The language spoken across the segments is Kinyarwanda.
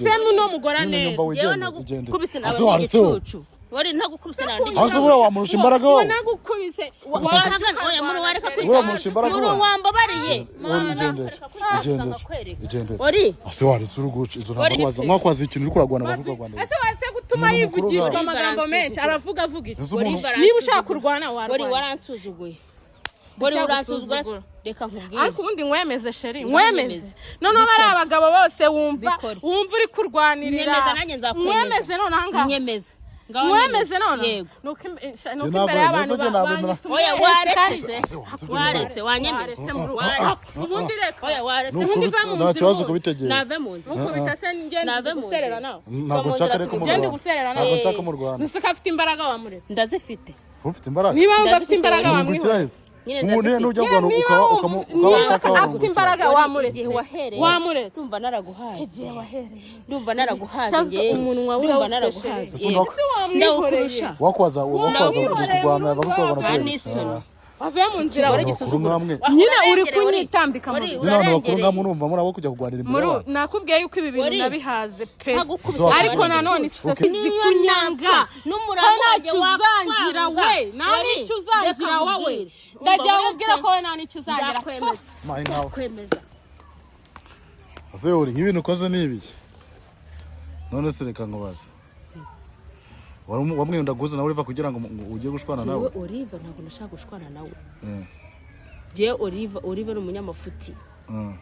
Semu no mugora Nyine neza. nyumva Yewe wigendere, nagukubise igendere. nawe Ase waretse wowe? igicucu. Wari ntagukubise nawe ndi Ase buriya wamurusha imbaraga wowe? Nagukubise. Oya, muri wareka Buriya kwita. wamurusha imbaraga Muri wowe? wambabariye. Uri igendere, igendere, igendere. Ori. Ase waretse uri guca izo ntabwo waza mwakwaza ikintu uri kuragwana bavuga Rwanda. Ese wase gutuma Umuntu mukuru yivugishwa bwawe. amagambo menshi aravuga avuga iki? Ese umuntu Niba ushaka kurwana Wari warwana. waransuzuguye. Wari uransuzugura. Gusuzugura. Reka nkubwire. Ariko ubundi nkwemeze sheri, nkwemeze. Noneho bari abagabo bose wumva Bikore. wumva uri kurwanirira. Nyemeza nanjye nzakwemeza. Nkwemeze none ahangaha. Nyemeza. Ngaho Nkwemeze none. Yego. Nuko Njye imbere ntabwo y'abantu neza, njye nabemera. banyita Oya umwere waretse. kandi- Waretse wanyemeza. Waretse muri Waretse. Ubundi reka. Oya waretse. Ni Ubundi ukubita- va mu nta nzira kibazo ubundi. kubitegera. Nave mu nzu. Ukubita se njye Nave ndi mu guserera nzira. nawe. Ntabwo nshaka ariko mu Ngende Rwanda. guserera nawe. Ntabwo nshaka mu Rwanda. Nuseka afite imbaraga wamuretse. Ndazifite. Ufite imbaraga? Niba wumva afite Ndazifite. imbaraga Wungukira wamwihorera. hese? Nyine Umuntu ndazifite. nujya kurwana Niba ukaba wumva- ukaba niba ushaka afite warungukira. imbaraga Wari wamuretse. igihe wahereye. Wamuretse. Ndumva naraguhaze. Ndumva naraguhaze Cyazo njyewe. umunwa we Ndumva urawufite naraguhaze. sheri. Ese undi wak- Ndawukurusha. Wakwaza wakwaza Wamwihoreye, kurwana muri bakurwana rwa kubera iki? Nisoni. Wavuye mu nzira Abantu bakuru nkamwe. Nyine uri kunyitambika mu Uri- nzira. Nyine abantu bakuru urarengereye. nkamwe urumva muri abo kujya kurwanira imbere Muri y'abantu. nakubwiye yuko ibi bintu Uri- nabihaze pe. Ntagukubise Ariko nawe nanone igicucu. isasi zikunyanga. N'umurambo Ko ntacyo wanjye uzangira wakwanga. we. Nta Wari, n'icyo uzangira reka wowe. nkubwire. Ndagira Umva, ngo ubwire uretse- ko we nta n'icyo uzangira. Nzakwemeza. Mayi nkawe. Nzakwemeza. Ese uri nk'ibintu ukoze ni ibiki? None se reka nkubaze. Wamwenda guza nawe uriva kugira ngo ujye gushwana nawe. Jewe Olive ntabwo nashaka gushwana nawe. Eh. Jewe Olive, Olive ni umunyamafuti. Mm.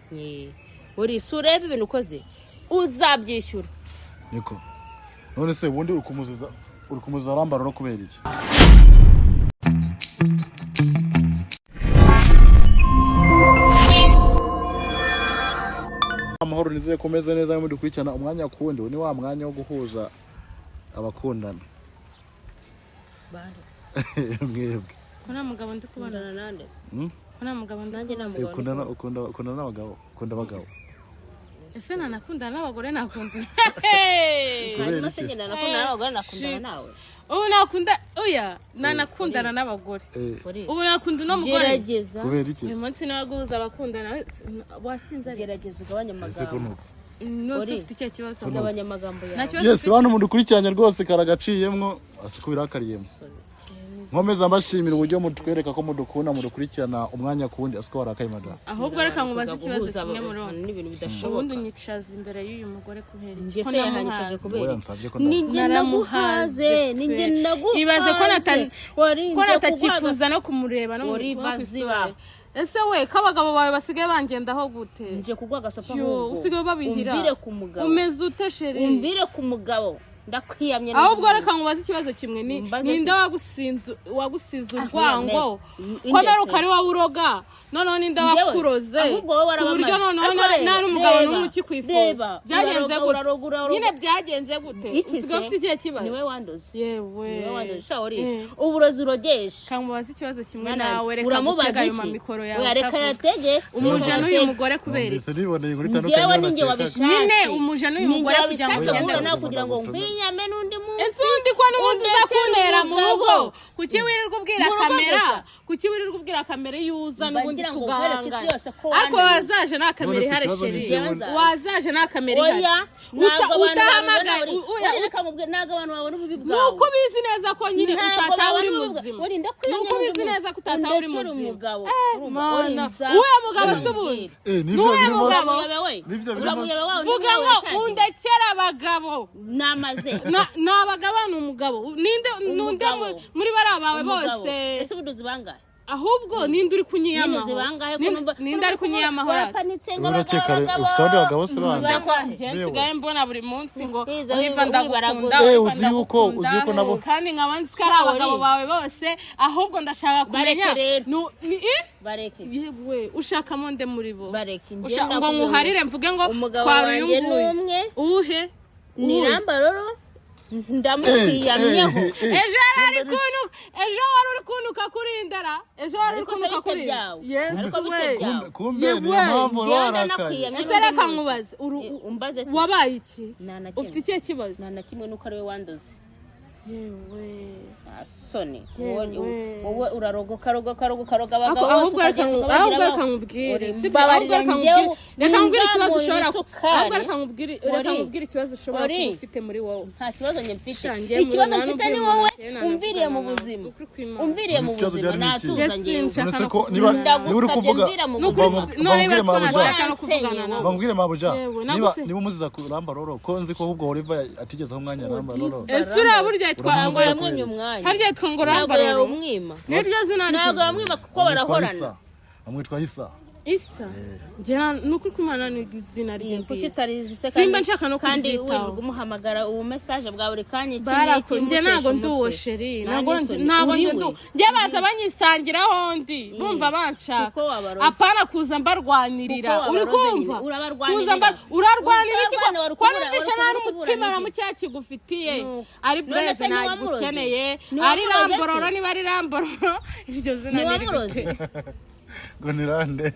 Uri si urebe ibintu ukoze uzabyishyura. Niko. None se ubundi uri kumuziza uri kumuziza arambara no kubera iki? Amahoro, nizeye ko umeze neza muri dukurikirana umwanya ku wundi. Uyu ni wa mwanya wo guhuza abakundana. Mwebwe. Ko nta mugabo ndi kubona. Kubonana nande se? Ko nta mugabo ndi Nanjye nta kubona. mugabo. Ukundana ukunda ukundana n'abagabo, ukunda abagabo. Ese nanakundana n'abagore nakunda. Kubera Hanyuma se iki? njye nanakundana n'abagore nakundana Shit. nawe. Ubu nakunda oya nanakundana n'abagore. Uri Ubu nakunda uno mugore. gerageza Kubera iki? Uyu munsi niwe guhuza abakundana wasinze ariko. gerageza ugabanye Ese amagambo. kunutse. Nose Uri. ufite icyo kibazo. Ugabanye amagambo Nta yawe. kibazo Yes, ufite. bantu mudukurikiranye rwose karagaciyemwo asiko birakariyemo. Nkomeza mbashimira uburyo mutwereka ko mudukunda mudukurikirana umwanya ku wundi asiko warakaye madame. Ahubwo reka nkubaze Kuza ikibazo guhuza kimwe muri abantu ubu. n'ibintu bidashoboka. Ubundi unyicaza imbere y'uyu mugore kubera iki? Njye Ko se yahanyicaje namuhaze. kubera Oya iki? nsabye ko Ninjye Naramuhaze naguhaze, pe. ninjye naguhaze. Ibaze ko Wari ko njye natakifuza no kumureba no mu Uri no ku isura vaziba. ye. Ese we ko abagabo bawe basigaye bangendaho gute? Nje kuguha agasopa Yo, ahubwo. usigaye babihira. Umvire ku mugabo. Umeze ute sheri? Umvire ku mugabo. Ndakwiyamye. Ahubwo reka nkubaze ikibazo kimwe ni Umbaze ninde se. wagusinze Ah, urwango inde ko mperuka se. ari wowe uroga noneho ninde Njyewe, wakuroze ahubwo wowe ku warabamaze. buryo noneho Ariko reba, nta n'umugabo reba, n'umwe ukikwifuza reba, byagenze uraroga, gute uraroga, uraroga. nyine byagenze gute Iki se? usigaye ufite ikihe kibazo Niwe wandoze. yewe Niwe wandoze. Sha uri. Eh. Uburozi urogesha. Kamubaza ikibazo kimwe Mwana, nawe reka uramubaza gutega ayo iki? mamikoro yawe Oya, reka utavuga. yatege. Umuja Reka n'uyu yatege. mugore kubera Numvise iki niboneye inkuru itandukanye Njyewe n'ayo ninjye nakekaga. wabishatse. Nyine umuja n'uyu Ninjye mugore kugira ngo wabishatse ugende guhura nawe kugira ngo Oya. nkwiyame n'undi munsi. Ese undi ko n'ubundi uza Undekere kuntera mu umugabo. rugo kuki wirirwa ubwira Mu rugo kamera gusa. kuki wirirwa ubwira kamera iyo uza Mba n'ubundi ngira ngo nkwereke isi tugahangana yose ko ariko wananiwe. wazaje nta kamera None se ihari ikibazo sheri ni ikihe? wazaje nta kamera ihari Oya, ntabwo abantu utahamagaye babibona oya, uri- reka nkubwire, ntabwo abantu babona ububi bwawe. nuko ubizi neza ko nyine Ntabwo utataha uri babona ububi bwawe. muzima Uri ndakwiyamye nuko ubizi n'undi neza ko munsi. utataha uri Undekere muzima umugabo. Eh, Urumva, mana urinza. uwuhe mugabo se ubundi Eh, nibyo Nuwuhe birimo se? mugabo? Uramuyobewe? Nibyo birimo se? Uramuyobewe wawe, vuga niwe ngo watangiye. undekere abagabo Namaze. Ni abagabo ni umugabo ninde nunde Umugabo. muri bariya bawe Umugabo. bose Ese ubundi uzi bangahe? Ahubwo ninde uri Nyine kunyiyamaho uzi bangahe ko Ninde numva- ninde ari kunyiyamaho rata Warapanitse ngo Urakeka abagabo, rero, ufite abandi bagabo se bandi? Bangahe? Njye nsigaye mbona buri munsi ngo Wiza, Oliva wiba- ndagukunda wibaraguza. Eh, Oliva uzi yuko- ndagukunda. uzi yuko nabo- kandi nkaba nzi ko ari abagabo bawe bose ahubwo ndashaka kumenya Bareke rero. ni Bareke. yewe ushakamo nde muri bo Bareke, njye Ngo ndakubwira nkuharire mvuge ngo umugabo twara uyu wanjye ni nguyu umwe. uwuhe Ni Uwuhe? Rambaroro, ndamwiyamyeho. Ejo yari ari kunuka ejo wari uri kunuka kuri indara ejo wari uri Ariko se kunuka bite kuri byawe? Yesu Ariko bite we byawe? Kumbe kumbe niyo Yewe. mpamvu Njyewe warakaye. ndanakwiyamye Ese n'undi reka munsi. nkubaze Umbaze se. wabaye iki Nta na kimwe. ufite ikihe kibazo Nta na kimwe nuko ari we wandoze. Yewe. Nta soni. Yewe. Wowe uraroga, ukaroga, ukaroga, ukaroga abagabo Ahubwo bose, reka ukagenda ukabagira ahubwo reka nkubwire, Uri sibyo? Ahubwo mbabarira, reka njyewe nkubwire, reka nkubwire ikibazo nzamura ushobora isukari. Ahubwo reka nkubwire, reka Uri. nkubwire ikibazo ushobora Uri. kuba ufite muri wowe. Nta kibazo njye mfite. Sha, njye Ikibazo muri mfite nta ni n'ubwo wowe umuntu njye umviriye mu navugana buzima. nawe. Ukuri kw'Imana. Umviriye mu Mbese ikibazo buzima, byari ni iki? natuza Njye njyewe. sinshaka None se no ko niba kuvugana niba uri Ndagusabye, kuvuga mvira mu Ni ukuri buzima. none Bamubwire niba siko mabuja. nashaka no kuvugana nawe. Bamubwire mabuja. Yewe, Niba niba umuziza kuramba roro, ko nzi ko ahubwo Oliver atigeze aho umwanya ramba roro. Ese uriya burya yitwa Uramuzi ngo ko Yamwimye umwanya. Harya yitwa ngo Ntabwo Rambaroro? yawumwima. Niryo zina Ntabwo rye? yamwima kuko Amwitwa barahorana. Isa. Amwitwa Isa. Isa. Njye ni ukuri kw'Imana ni izina rye Kuki ndizi. utarizi se? Simba nshaka no Kandi kuryitaho. wirirwa umuhamagara ubu message bwa buri kanya, iki Barako n'iki, njye ntabwo umutesha ndi uwo umutwe. chéri, Nta ntabwo n'isoni. ntabwo Uri njye we. ndi njye baza banyisangiraho ndi bumva banshaka, Kuko wabaroze. apana kuza mbarwanirira. Kuko Uri wabaroze kumva? nyine, urabarwanirira. Kuza urarwanira iki? Urarwanira, wari Ko kubura- numvisha wari nta kubura n'umutima na n'iki? mukeya kigufitiye. Nuko. Ari None Blaise se ntiwamuroze? ntagukeneye, ari Ntiwamuroze se? Rambororo, niba ari Rambororo iryo zina Ntiwamuroze? ntirigute. Ngo ni rande?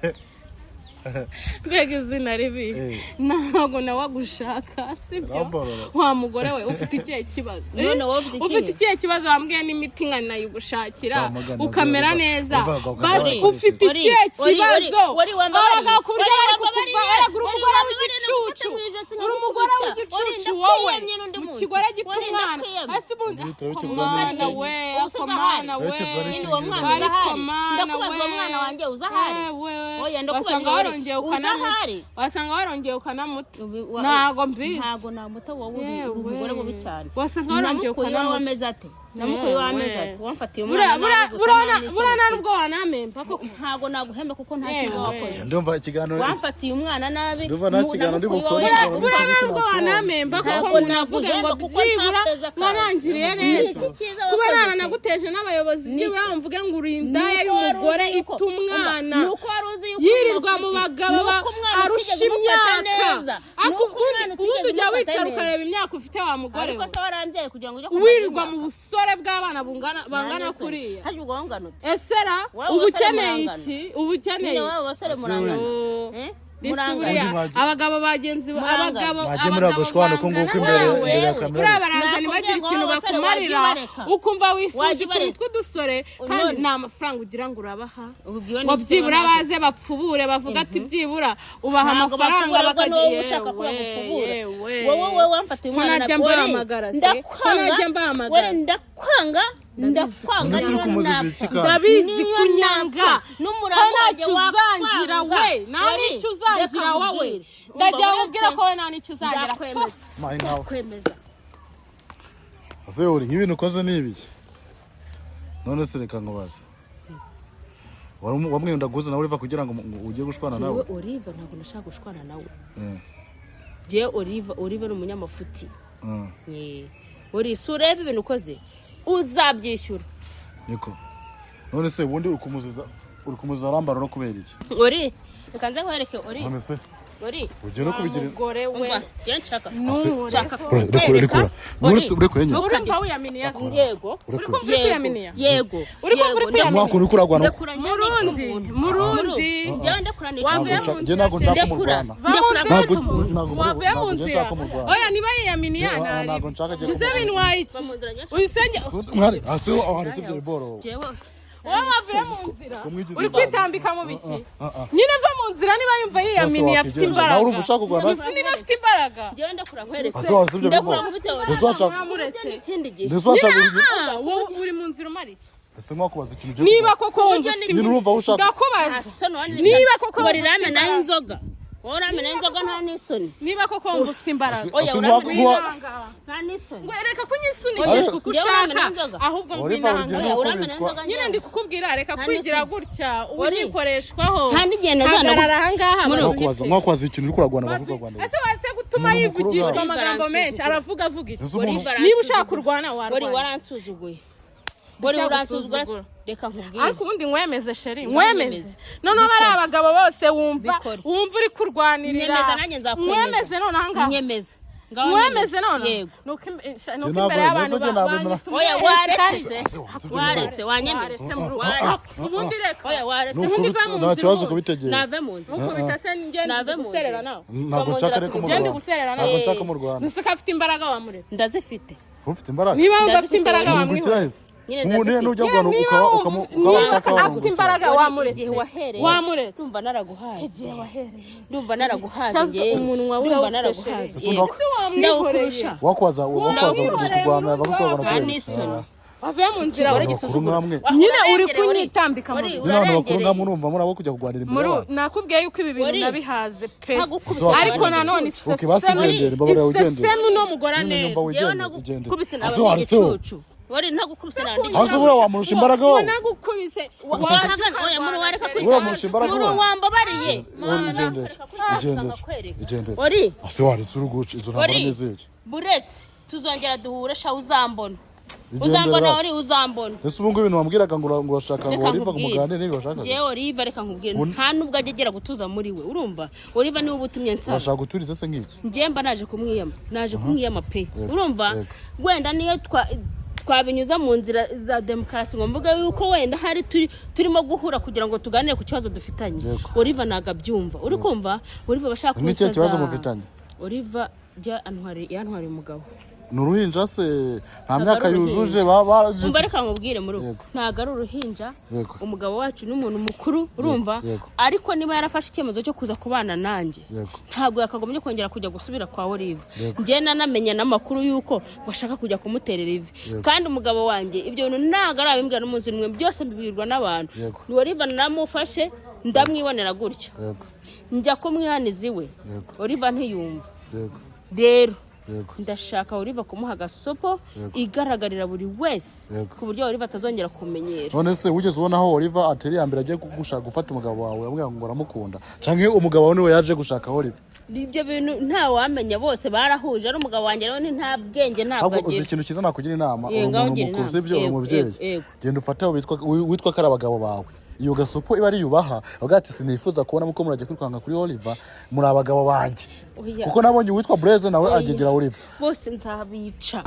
Mbega izina ribi! Eh. Ntabwo nawe agushaka, sibyo? Rambororo. Wa mugore we, ufite ikihe kibazo? None wowe ufite ikihe? Ufite ikihe kibazo? Wambwiye n'imiti nkanayigushakira Samagana, ukamera Oliver. neza. Oliver, Basi Oliver. ufite Ori, ikihe ori, ori, kibazo? ori, wambabariye. Abagabo ku buryo Ori, bari wambabariye. kukuva eragura Ori, umugore wambabariye, w'igicucu. nagufata mu ijosi Uri umugore nkagukubita. Ori, w'igicucu wowe, ndakwiyamye n'undi mu munsi. kigore gita Ori, umwana. ndakwiyamye. Ese ubundi Turabikizwa komana n'iki? we, Ubu se komana we, Turabikizwa n'iki? Nyine uwo mwana Ariko uzahari? mana Ndakubaza, uwo we. mwana wanjye uzahari? Wewe, Oya, ndakubaza, wasanga uri- warongeye ukanamuta. uzahari? Wasanga warongeye ukanamuta. Ubi- Ntago mbizi. Ntago namuta, wowe uri Yewe. uri umugore mubi cyane. Wasanga warongeye Namukuye iwawe ukanamuta. ameze ate? Namukuye iwawe ameze ate? Wamfatiye Buriya umwana nabi gusa, nta n'isoni buriya nta ufite. nubwo wanamemba koko. Ntago naguhemba kuko nta cyiza Yewe. wakoze. Ndumva ikiganiro Wamfatiye umwana nabi. Ndumva nta kiganiro ndi namukuye bukore. iwawe. Buriya nta nubwo wanamemba koko, Ntabwo ngo navuge ngo naguhemba kuko nta byibura keza kawe. mwarangiriye Ni neza. iki cyiza Kuba wakoze se? naranaguteje n'abayobozi, byibura mvuge ngo uri indaya Nuko wari y'umugore uzi yuko- ita umwana, Umva, nuko wari uzi yuko yirirwa umufite. mu bagabo Nuko umwana arusha utigeze umufata imyaka. neza. Ariko Nuko umwana ubundi utigeze ujya umufata wicara neza. ukareba imyaka ufite, wa mugore Ariko we. se warambyaye kugira ngo ujye kumara Wirirwa imyaka? mu busore bw'abana bungana bangana Nta n'isoni. kuriya. Harya ubwo wangana ute? Esera Waba uba basore ukeneye murangana. iki? Uba ukeneye Nyine waba iki? basore murangana. Oh. Eh? Disi Murangana. buriya Ubundi abagabo bagenzi Murangana. abagabo Mwagiye muri abagabo agoshwana uko nguko bangana imbere nawe. imbere ya kamera. Buriya baraza Nakubwiye ntibagire ngo ikintu wowe basore bakumarira, wagiye ubareka. ukumva wifuje Wagiye utuntu ubareka. tw'udusore kandi None. nta mafaranga ugira ngo urabaha, Ubibwiwe ngo n'iki se byibura bamaze? baze bapfubure bavuga ati byibura ubaha Ntabwo amafaranga bapfubura, ahubwo ni bakajya. wowe ushaka ko bagupfubura. Yewe. Wowe wowe wamfatiye Ko umwana najya na- Ori, mbahamagara se? Ko ndakwanga. najya mbahamagara? Ori, ndakwanga, ndakwanga. None se uri Niyo kumuziza iki napfa. kandi? Ndabizi Niyo kunyanga. napfa, Ko n'umurambo wanjye ntacyo uzangira wakwanga. we, nta Ori, n'icyo uzangira reka wowe. nkubwire. Ndagira Umva, ngo ubwire uretse- ko we nta n'icyo uzangira. Nzakwemeza. Mayi nkawe. Nzakwemeza. Ese uri nk'ibintu ukoze ni ibiki? None se reka nkubaze. Wamwenda guhuza nawe Oliver kugira ngo ujye gushwana nawe? Jewe Oliver ntabwo nashaka gushwana nawe. Eh, Jewe Oliver, Oliver ni umunyamafuti. eh, Uri si urebe ibintu ukoze, uzabyishyura. Niko. None se ubundi uri kumuziza arambararo kubera iki? Ori, reka nze nkwereke, Ori. None se Ori, ugiye no kubigira Mugore we. umva, njye nshaka Nure. nshaka Rekura, rekura. Ori, Uretse enye. Urumva wiyaminiya se? Yego. Uri Urekure. kumva uri kwiyaminiya? Yego. Uri kumva uri Yego, kwiyaminiya? Mwaka uri kuragwana. Ndekura njye Murundi, nica umuntu. murundi. Njyewe ndekura nica Wavuye umuntu. mu Njye ntabwo nshaka Ndekura. murwana. Va mu nzira. Ntabwo Ndekura umuntu. ntabwo Wavuye mu ntabwo njye nzira. nshaka murwana. Oya, niba yiyaminiya Njye- ntari ntabwo nshaka agiye Gize kumurwana. bintwaye iki? Va mu nzira, njye Uyisenge. Mwari, hasi aho haretse ibyo biboro. Jewe Wowe wavuye mu nzira. Kumwigiza Uri imbago. kwitambika mu biki? Ah, ah. Nyine va mu nzira niba yumva yiyaminiye afite wakwigendera. imbaraga. Nawe urumva ushaka kurwana? Gusa niba afite imbaraga. Njyewe ndekura nkwereke. Hasi haretse ibyo Ndekura biboro. nkubite, Ori. Mbese washaka Mwamuretse. Ikindi gihe. Mbese washaka Ah, wowe uri mu nzira umara iki? Ese mwakubaza ikintu ugiye Niba kuvuga? koko wumva ufite Nyine urumva aho ushaka. Ndakubaza. Soni wani. Niba koko ngo wumva rirame ufite nayo imbaraga. inzoga. Wowe uramena inzoga, nta n'isoni. Niba koko wumva ufite imbaraga. Oya, Ese uramena Winanga. Nta n'isoni. Ngo reka kunyisunikisha kuko Njyewe ushaka uramena inzoga. ahubwo Oliver, ngwino ugiye aha. Oya, no uramena kubicwa. inzoga Nyine njyewe. ndi kukubwira reka Nta kwigira n'isoni. gutya ubu Ori. nikoreshwaho. Nta n'igihe nazana Hagarara ahangaha. Mwakubaza mwakubaza ikintu uri kuragwana bavuga Rwanda. Ese waze gutuma Umuntu mukuru yivugishwa bwawe. amagambo menshi, aravuga avuga iki? Ese umuntu Oliver Niba ushaka aransuzuguye. kurwana Ori, warwana. waransuzuguye. Ori, uransuzugura. Gusuzugura. Reka nkubwire. Ariko ubundi nkwemeze chéri, Nkwemeze. nkwemeze noneho bari abagabo bose wumva Bikore. wumva uri kurwanirira. Nyemeza, nanjye nzakwemeza. Nkwemeze none ahangaha. Nyemeza. Ngaho Nkwemeze none. Yego. Nuko nuko Ntabwo imbere y'abantu neza njye nabemera. banyita Oya, umwere waretse. kandi- Waretse wanyemeza. Waretse muri Waretse. Ubundi reka. Oya, waretse. Ni Ubundi ukubi- va mu nta nzira kibazo ubundi. kubitegera. Nave mu nzira. Ukubita se njye Nave ndi mu guserera nzira. nawe? Ntabwo nshaka ariko Njye ndi murwana. guserera nawe. Ntabwo nshaka murwana. Nusika afite imbaraga wamuretse. Ndazifite. Ufite imbaraga. Niba wumva afite Ndazifite. imbaraga, Wungukira wamwihoreye. hese. Nyine Umuntu ndazifite. nujya guhana Niba ukaba wumva- ukaba niba ukaba afite imbaraga, Wari wamuretse. igihe wahereye. Wamuretse. Ndumva naraguhaze, ndumva naraguhaze. Cyazo Njyewe umunwa we ndumva urawufite, naraguhaze. Ese undi Ndawukurusha. Wakwaza wakwaza Ndawihoreye, kurwana muri bakurwana rwa Nta kubera iki? n'isoni. Wavuye mu nzira. Abantu bakuru nkamwe. Nyine uri kunyitambika mu Uri- buzima. Nyine abantu bakuru urarengereye. nkamwe, urumva muri abo kujya kurwanira imbere Muri y'abantu. nakubwiye yuko ibi bintu Uri- nabihaze pe. Ntagukubise. Ariko nanone Okay, basi igendere, mbabara ugendere. isesemi uno mugore Nyine anera. nyumva Yewe wigendere, igendere. nagukubise Ese naba waretse wowe? igicucu. Wari ntagukubise naba ndi Ese buriya wamurusha imbaraga wowe? Nagukubise. Oya, muri wareka Wowe wamurusha imbaraga muri wowe? wambabariye. Wowe igendere, igendere, igendere. Ori. Ese waretse uri guca izo ntambara Ori. n'iziki? Buretse tuzongera duhure sha, uzambona. Igendere Uzambona. rata. Ori, uzambona. Ese ubu ngubu ibintu wambwiraga ngo ngo urashaka ngo Reka Oliva ngo nkubwire. muganire n'ibi washakaga? Njyewe Oliva, reka nkubwire, nta nubwo ajya agera gutuza muri we. Urumva, Oliva niwe uba utumye nsaba. Urashaka guturiza se nk'iki? Njyewe mba naje kumwiyama, naje kumwiyama pe. Urumva, Yego. wenda niyo twabinyuza mu nzira za demokarasi, ngo mvuge yuko wenda hari turimo guhura kugira ngo tuganire ku kibazo dufitanye. Yego. Oliva ntabwo abyumva. Uri kumva, Oliva bashaka Ni ikihe kibazo mufitanye? Oliva jya yantwariye umugabo. Ni uruhinja se? Nta Ntabwo myaka ari uruhinja. yujuje baragize. Umva, reka nkubwire muri ubu. Yego. Ntabwo ari uruhinja. Yego. Umugabo wacu ni umuntu mukuru, urumva? Yego. Ariko niba yarafashe icyemezo cyo kuza kubana nanjye, Yego. ntabwo yakagombye kongera kujya gusubira kwa Olive. Yego. Njye nanamenya n'amakuru y'uko bashaka kujya kumuterera ivi. Yego. Kandi umugabo wanjye ibyo bintu ntabwo arabimbwira n'umunsi n'umwe, byose mbibwirwa n'abantu. Yego. Ni Olive naramufashe ndamwibonera gutya, Yego. njya kumwihaniza iwe. Yego. Olive ntiyumva. Yego. Rero Yego. ndashaka Olive kumuha agasopo Yego. igaragarira buri wese, Yego. ku buryo Olive atazongera kumenyera. None se wigeze ubona aho Oliver atera iya mbere agiye gushaka gufata umugabo wawe, amubwira ngo aramukunda, cyangwa umugabo wawe niwe yaje gushaka Oliver? Ibyo bintu ntawamenya, bose barahuje. Ari umugabo wanjye rero ni nta bwenge ntabwo Ahubwo uzi agira. ikintu cyiza nakugira inama? Yego, Uri ngaho umuntu ngira mukuru, inama. sibyo? Uri Yego, umubyeyi. yego, yego. Genda ufate abo witwa ko ari abagabo bawe, iyo gasopo iba ari yubaha, avuga ati sinifuzza kubona muko murajya kwikanga kuri Oliver, muri abagabo banjye. Oya. Kuko nabonye uwitwa Blaise nawe Oya. agegera Oliver. Bose nzabica.